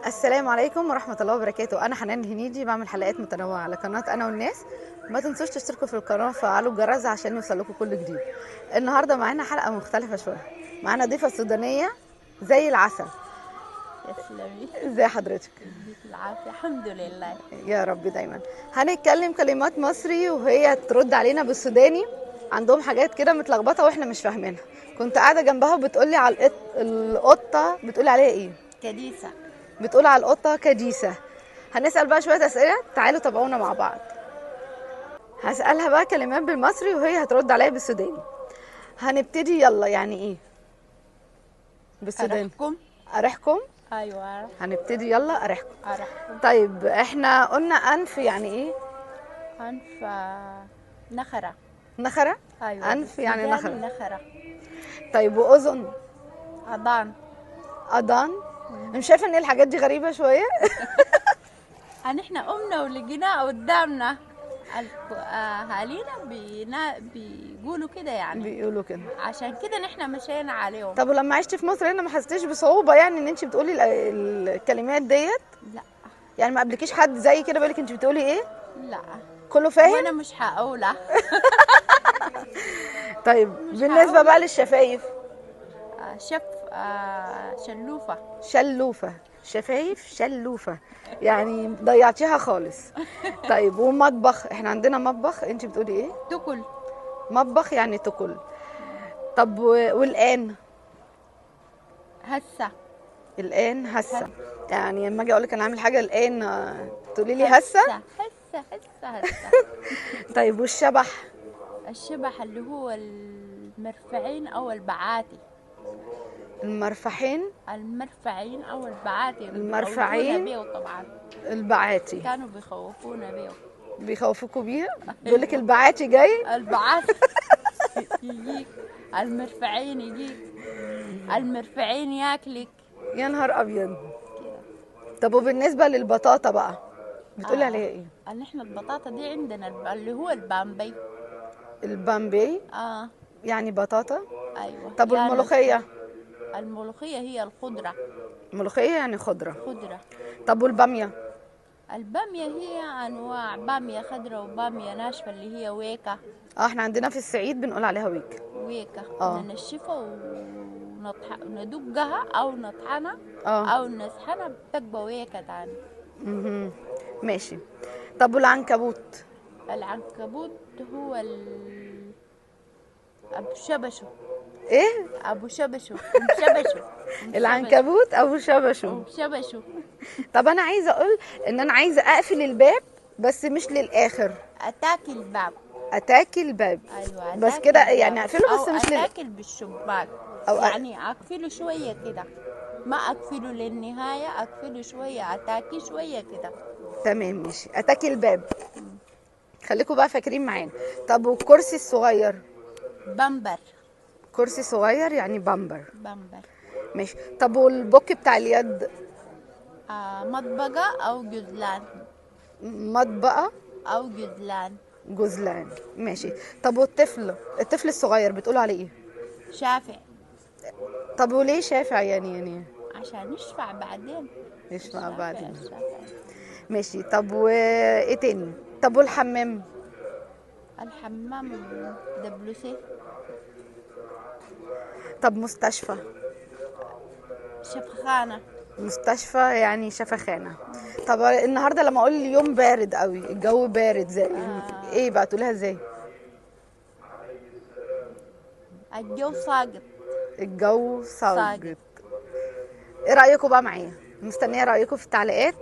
السلام عليكم ورحمة الله وبركاته. أنا حنان الهنيدي، بعمل حلقات متنوعة على قناة أنا والناس. ما تنسوش تشتركوا في القناة وفعلوا الجرس عشان يوصلكوا كل جديد. النهاردة معانا حلقة مختلفة شوية، معانا ضيفة سودانية زي العسل. تسلمي. ازي حضرتك؟ يديك العافية، الحمد لله يا رب. دايما هنتكلم كلمات مصري وهي ترد علينا بالسوداني. عندهم حاجات كده متلخبطة واحنا مش فاهمينها. كنت قاعدة جنبها وبتقولي على القطة، بتقولي عليها ايه؟ كديسة. بتقول على القطة كديسة. هنسأل بقى شوية أسئلة، تعالوا تابعونا مع بعض. هسألها بقى كلمات بالمصري وهي هترد عليا بالسوداني. هنبتدي يلا. يعني ايه بالسوداني؟ أرحكم. أرحكم؟ أيوة هنبتدي يلا. أرحكم. أرحكم. طيب احنا قلنا أنف، يعني ايه؟ أنف نخرة. نخرة؟ أيوة أنف يعني نخرة. نخرة. طيب وأذن؟ أضان. أضان؟ مش شايفه ان الحاجات دي غريبة شوية؟ احنا قمنا ولقيناها قدامنا، اهالينا بيقولوا كده، يعني بيقولوا كده، عشان كده نحن مشينا عليهم. طب ولما عشتي في مصر هنا ما حسيتيش بصعوبة يعني ان انت بتقولي الكلمات ديت؟ لا. يعني ما قابلكيش حد زي كده بيقول لك انت بتقولي ايه؟ لا، كله فاهم؟ وانا مش هقولها. طيب بالنسبة بقى للشفايف؟ شف شلوفة. شلوفة. شفايف شلوفة، يعني ضيعتيها خالص. طيب ومطبخ، احنا عندنا مطبخ، انت بتقولي ايه؟ تكل. مطبخ يعني تكل. طب والآن؟ هسه. الآن هسه. يعني لما اجي اقول لك انا عامل حاجة الآن تقولي لي هسه؟ هسه هسه هسه. طيب والشبح؟ الشبح اللي هو المرفعين او البعاتي. المرفحين؟ المرفعين او البعاتي. المرفعين بيه طبعا. البعاتي كانوا بيخوفونا بيه. بيخوفوكوا بيها؟ بيقول لك البعاتي جاي؟ البعاتي يجيك، المرفعين يجيك، المرفعين ياكلك. يا نهار ابيض. طب وبالنسبة للبطاطا بقى بتقولي عليها ايه؟ نحن البطاطا دي عندنا اللي هو البامبي. البامبي؟ يعني بطاطا؟ ايوه. طب والملوخيه؟ الملوخية هي الخضرة. ملوخية يعني خضرة. خضرة. طب والبامية؟ البامية هي أنواع، بامية خضرة وبامية ناشفة اللي هي ويكة. احنا عندنا في الصعيد بنقول عليها ويكة. ويكة. ننشفها وندقها أو نطحنها أو نسحنها بتبقى ويكة تاني. ماشي. طب والعنكبوت؟ العنكبوت هو أبو شبشو. ايه؟ ابو شبشو. شبشو. العنكبوت ابو شبشو. شبشو. طب انا عايزه اقول ان انا عايزه اقفل الباب بس مش للاخر. اتاكي الباب. اتاكي الباب. ايوه بس كده يعني اقفله بس مش للاخر. اتاكل بالشباك أو يعني اقفله شوية كده، ما اقفله للنهاية، اقفله شوية، اتاكي شوية كده. تمام ماشي، اتاكي الباب. خليكم بقى فاكرين معانا. طب والكرسي الصغير؟ بامبر. كرسي صغير يعني بامبر. بامبر. ماشي. طب والبوك بتاع اليد؟ مطبقة أو جزلان. مطبقة أو جزلان. جزلان. ماشي. طب والطفل، الطفل الصغير بتقولوا عليه إيه؟ شافع. طب وليه شافع يعني؟ عشان يشفع بعدين. يشفع بعدين. ماشي. طب وإيه تاني؟ طب والحمام؟ الحمام دبلوسي. طب مستشفى؟ شفخانة. مستشفى يعني شفخانة. طب النهارده لما اقول اليوم بارد قوي، الجو بارد زي ايه بقى تقولها ازاي؟ الجو ساقط. الجو ساقط. ايه رأيكم بقى معايا؟ مستنية رأيكم في التعليقات،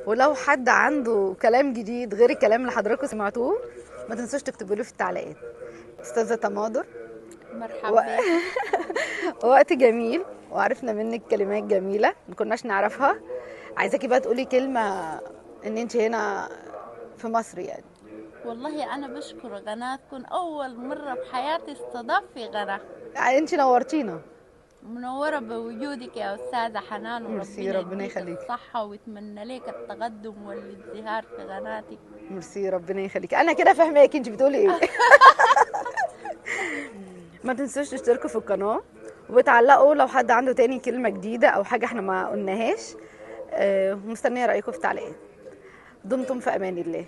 ولو حد عنده كلام جديد غير الكلام اللي حضراتكم سمعتوه ما تنسوش تكتبوا له في التعليقات. استاذة تماضر مرحبا. وقت جميل وعرفنا منك كلمات جميلة ما كناش نعرفها. عايزاكي بقى تقولي كلمة ان انت هنا في مصر يعني. والله انا بشكر قناتكم، اول مرة في حياتي استضاف في قناة. انت نورتينا. منورة بوجودك يا استاذه حنان، ميرسي، ربنا يخليك الصحة ويتمنى لك التقدم والازدهار في قناتك. ميرسي، ربنا يخليك. انا كده فاهماكي انت بتقولي ايه. ما تنسوش تشتركوا في القناة وتعلقوا لو حد عنده تاني كلمة جديدة أو حاجة احنا ما قلناهاش. مستنيه رايكم في التعليقات. دمتم في امان الله.